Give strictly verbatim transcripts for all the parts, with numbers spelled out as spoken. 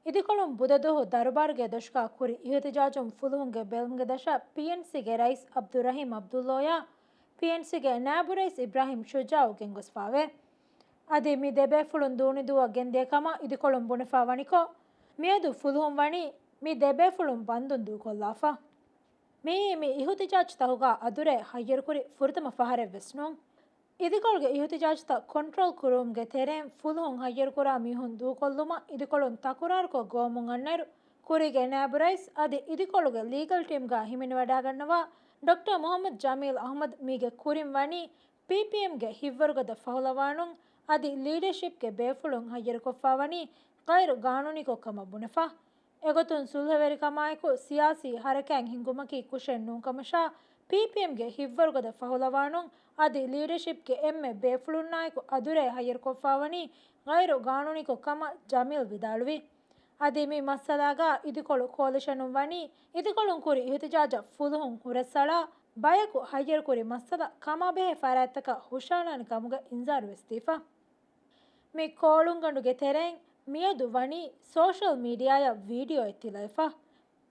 އިދިކޮޅުން ބުދަދުވަހު ދަރުބާރުގެ ދޮށުގާ ކުރި އިހުތިޖާޖުން ފުލުހުންގެ ބެލުމުގެ ދަށަށް ޕީއެންސީގެ ރައީސް ޢަބްދުއްރަހީމް ޢަބްދުއްލޯޔާ، ޕީއެންސީގެ ނާއިބު ރައީސް އިބްރާހީމް ޝުޖާއު ގެންގޮސްފާވޭ. އަދި މި ދެބޭފުޅުން ދޫނިދޫއަށް ގެންދިޔަ ކަމަށް އިދިކޮޅުން ބުނެފާ ވަނިކޮށް، މިއަދު ފުލުހުން ވަނީ މި ދެބޭފުޅުން ބަންދުން ދޫކޮށްލާފަ. މިއީ މި އިހުތިޖާޖުތަކުގާ އަދުރޭ ހައްޔަރުކުރި ފުރަތަމަ ފަހަރެއް ވެސް ނޫން. އިދިކޮޅުގެ އިހުތިޖާޖުތައް ކޮންޓްރޯލް ކުރުވުމުގެ ތެރެއިން ފުލުހުން ހައްޔަރުކުރާ މީހުން ދޫކޮށްލުމަށް އިދިކޮޅުން ތަކުރާރުކޮށް ގޮވަމުން އަންނައިރު، ކުރީގެ ނާއިބު ރައީސް އަދި އިދިކޮޅުގެ ލީގަލް ޓީމްގާ ހިމެނިވަޑައިގަންނަވާ ޑޮކްޓަރ މުޙައްމަދު ޖަމީލް އަޙްމަދު މީގެ ކުރިން ވަނީ، ޕީޕީއެމްގެ ހިތްވަރުގަދަ ފަހުލަވާނުން އަދި ލީޑަޝިޕްގެ ބޭފުޅުން ހައްޔަރުކޮށްފާ ވަނީ ޣައިރު ގާނޫނީކޮށް ކަމަށް ބުނެފަ. އެގޮތުން ސުލްހަވެރިކަމާއެކު ސިޔާސީ ހަރަކާތް ހިންގުމަކީ ކުށެއް ނޫންކަމަށާ، ޕީޕީއެމްގެ ހިތްވަރުގަދަ ފަހުލަވާނުން އަދި ލީޑަޝިޕްގެ އެންމެ ބޭފުޅުންނާއެކު އަދުރޭ ހައްޔަރުކޮށްފާވަނީ ޣައިރު ގާނޫނީކޮށް ކަމަށް ޖަމީލް ވިދާޅުވި. އަދި މި މައްސަލާގާ އިދިކޮޅު ކޯލިޝަނުން ވަނީ އިދިކޮޅުން ކުރި އިހުތިޖާޖަށް ފުލުހުން ހުރަސްއަޅާ ބަޔަކު ހައްޔަރުކުރި މައްސަލަ ކަމާބެހޭ ފަރާތްތަކަށް ހުށަހަޅާނެ ކަމުގެ އިންޒާރު ވެސް ދީފަ. މި ކޯޅުންގަނޑުގެ ތެރެއިން މިއަދު ވަނީ ސޯޝަލް މީޑިއާއަށް ވީޑިއޯއެއް ތިލައިފަ.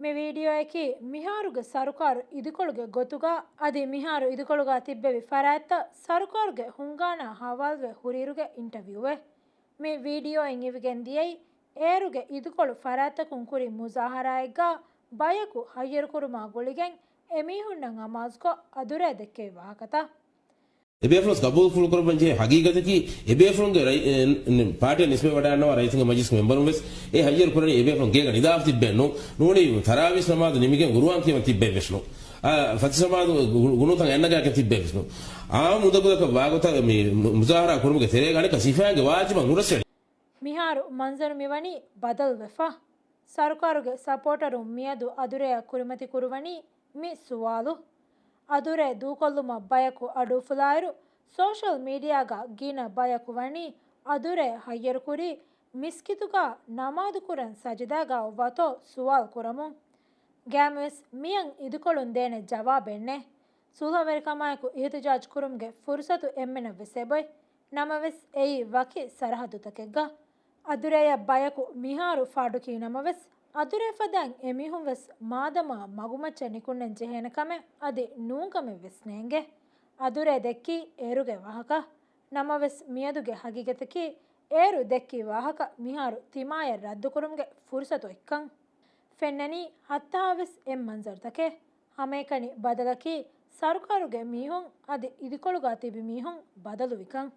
މި ވީޑިއޯއަކީ މިހާރުގެ ސަރުކާރު އިދިކޮޅުގެ ގޮތުގާ އަދި މިހާރު އިދިކޮޅުގާ ތިއްބެވި ފަރާތްތައް ސަރުކާރުގެ ހުންގާނާ ހަވާލުވެ ހުރިއިރުގެ އިންޓަވިއުއެއް. މި ވީޑިއޯއިން އިވިގެން ދިޔައީ އޭރުގެ އިދިކޮޅު ފަރާތްތަކުން ކުރި މުޒާހަރާއެއްގާ ބަޔަކު ހައްޔަރުކުރުމާ ގުޅިގެން އެމީހުންނަށް އަމާޒުކޮށް އަދުރޭ ދެއްކެވި ވާހަކަތައް. އެބޭފުޅުން ގަބޫލު ކުރައްވަން ޖެހޭ ހަގީގަތަކީ، އެބޭފުޅުންގެ ރައި-، އެ، ން-، ޕާޓީއަށް ނިސްބަތް ވަޑައިގަންނަވާ ރައްޔިތުންގެ މަޖިލިސްގެ މެމްބަރުން ވެސް އެ ހައްޔަރު ކުރަނީ އެބޭފުޅުން ގޭގަ ނިދާފަ ތިއްބެއް ނޫން. ނޫނީ ތަރާވީސް ނަމާދު ނިމިގެން ގުރުއާން ކިޔަވަން ތިއްބެއް ވެސް ނޫން. އާ، ފަތިސަމާދު ގު-، ގުނޫތައް އަންނަގާކަން ތިއްބެއް ވެސް ނޫން. އާ، މުދަކުދަކަށް ވާގޮތަށް މި މު-، މުޒާހަރާ ކުރުމުގެ ތެރޭގަ އަނެއްކާ ސިފައިންގެ ވާޖިބަށް ނުރަސްއެޅި. މިހާރު މަންޒަރު މިވަނީ ބަދަލުވެފަ. ސަރުކާރުގެ ސަޕޯޓަރުން މިއަދު އަދުރެއަށް ކުރިމަތި ކުރުވަނީ މި ސުވާލު. އަދުރޭ ދޫކޮށްލުމަށް ބަޔަކު އަޑުއުފުލާއިރު، ސޯޝަލް މީޑިއާގަ ގިނަ ބަޔަކު ވަނީ އަދުރޭ ހައްޔަރުކުރީ މިސްކިތުގަ ނަމާދުކުރަން ސަޖިދާގަ އޮއްވާތޯ ސުވާލު ކުރަމުން. ގައިމުވެސް މިއަށް އިދިކޮޅުން ދޭނެ ޖަވާބެއް ނެތް. ސުލްހަވެރިކަމާއެކު އިހުތިޖާޖު ކުރުމުގެ ފުރުސަތު އެންމެނަށް ވެސް އެބޮތް. ނަމަވެސް އެއީ ވަކި ސަރަހައްދުތަކެއްގަ. އަދުރޭއަށް ބަޔަކު މިހާރު ފާޑުކީ ނަމަވެސް، އަދުރޭ ފަދައިން އެމީހުން ވެސް މާދަމާ މަގުމައްޗަށް ނިކުންނަން ޖެހޭނެ ކަމެއް އަދި ނޫން ކަމެއް ވެސް ނޭނގެ. އަދުރޭ ދެއްކީ އޭރުގެ ވާހަކަ. ނަމަވެސް މިއަދުގެ ހަގީގަތަކީ އޭރު ދެއްކި ވާހަކަ މިހާރު ތިމާޔަށް ރައްދުކުރުމުގެ ފުރުސަތު އޮތްކަން. ފެންނަނީ ހައްތަހާވެސް އެއް މަންޒަރުތަކެއް. ހަމައެކަނި ބަދަލަކީ ސަރުކާރުގެ މީހުން އަދި އިދިކޮޅުގަ ތިބި މީހުން ބަދަލުވިކަން.